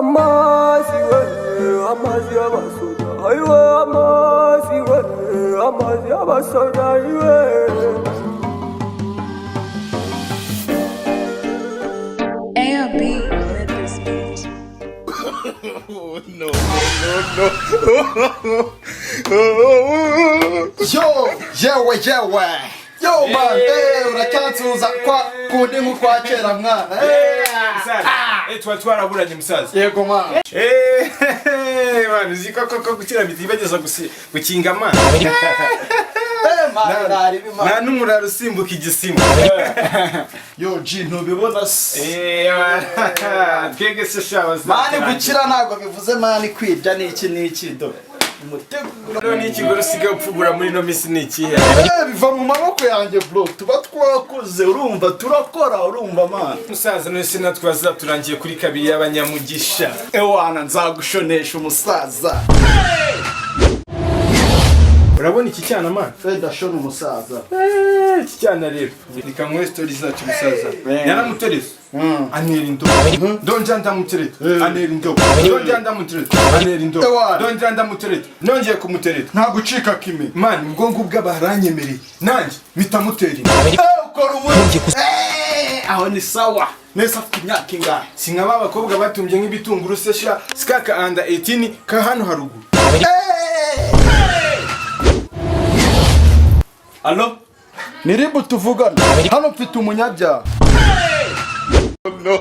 Amazi we, amazi y'abasoda ayiwe, amazi we, amazi y'abasoda ayiwe. ARB lit this beat. No, no, no. Yo, yewe yewe, yo man, uracyansuhuza kwa kundi nk'ukwa kera mwana. Tuba twaraburanye, musaza. Yego man. Man, uzi ko koko gukira bitibageza gukinga amazi. Man, naribi man. Nta n'umuraro usimbuka igisima. Yo G, ntubibona se? Man, twebwe se shabaza. Man, gukira ntabwo bivuze man kwirya n'iki n'iki, do umuteguro. Rero ni ikigoro usigaye upfubura muri ino minsi ni ikihe? Biva mu maboko yanjye bro, tuba twakoze, urumva turakora, urumva man. Musaza, none se natwe bazaturangiye kuri kabiri y'abanyamugisha? Ewana, nzagushonesha umusaza. Urabona iki cyana, man? Ndashona umusaza. Iki cyana rero, reka nkuhe story zacu musaza. Naramuterese, antera indobo, ndongera ndamutereta, antera indobo, ndongera ndamutereta, antera indobo. Ewana. Ndongera ndamutereta, nongeye kumutereta. Nta gucika kimi. Man, ubwo ngubwo baranyemereye, nanjye mpita mutera inda. Ukora umuti. Aho ni sawa nese, afite imyaka ingahe? Si nka ba bakobwa batumbye nk'ibitunguru se sha, sikaka under 18 ka hano haruguru. Allo, ni RIB tuvugana, hano mfite umunyabyaha. No.